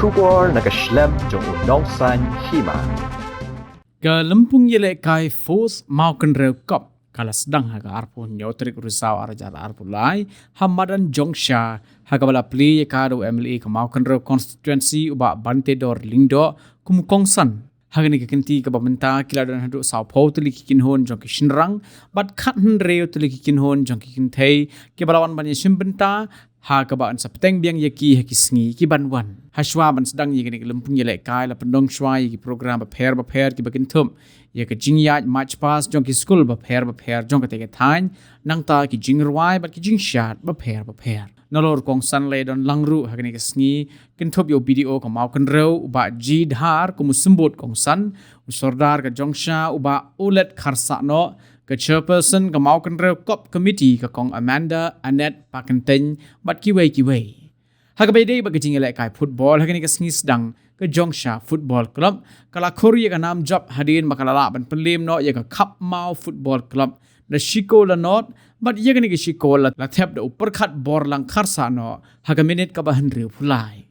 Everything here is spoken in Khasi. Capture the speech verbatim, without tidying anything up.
Khubor na ka shlem jong u Nongsaiñ Hima. Ka lympung ïalehkai Force Mawkynrew Cup ka la sdang ha ka arphew hynñiew tarik Risaw arhajar arphew lai ha madan Jongsha, ha kaba la plie ïa ka da u M L A ka Mawkynrew constituency u Bah Bantedor Lyngdoh kum u kongsan. Ha kane ka kynti kaba mynta ki la don haduh sawphew tylli ki kynhun jong ki shynrang bad khathynriew tylli ki kynhun jong ki kynthei kiba la wan ban ïashim bynta ha kaba yn sa bteng biang ïa ki ha ki sngi ki ban wan. Hashwa ban sdang ïa kane ka lympung ïalehkai la pyndonkam shwa ïa ki program bapher bapher kiba kynthup ïa ka jingïaid march past jong ki skul bapher bapher jong katei ka thaiñ, nangta ki jingrwai bad ki jingshad bapher bapher. Nalor kongsan la ïadon lang ruh ha kane ka sngi kynthup ïa u B D O ka Mawkynrew u Bah G Dhar kum u symbud kongsan, u Sordar ka Jongsha u Bah Ulet Kharsahnoh, ka Chairperson ka Mawkynrew Cup Committee ka Kong Amanda Annette Pakyntein bad kiwei kiwei. Ha kaba ïadei bad ka jingïalehkai football ha kane ka sngi sdang, ka Jongsha Football Club ka la khur ïa ka nam jop hadien ba ka la lah ban pynliem noh ïa ka Khapmaw Football Club da shi kol la nod, bad ïa kane ka shi kol la, la thep da u Pyrkhat Borlang Kharsahnoh ha ka minit kaba hynriewphew lai.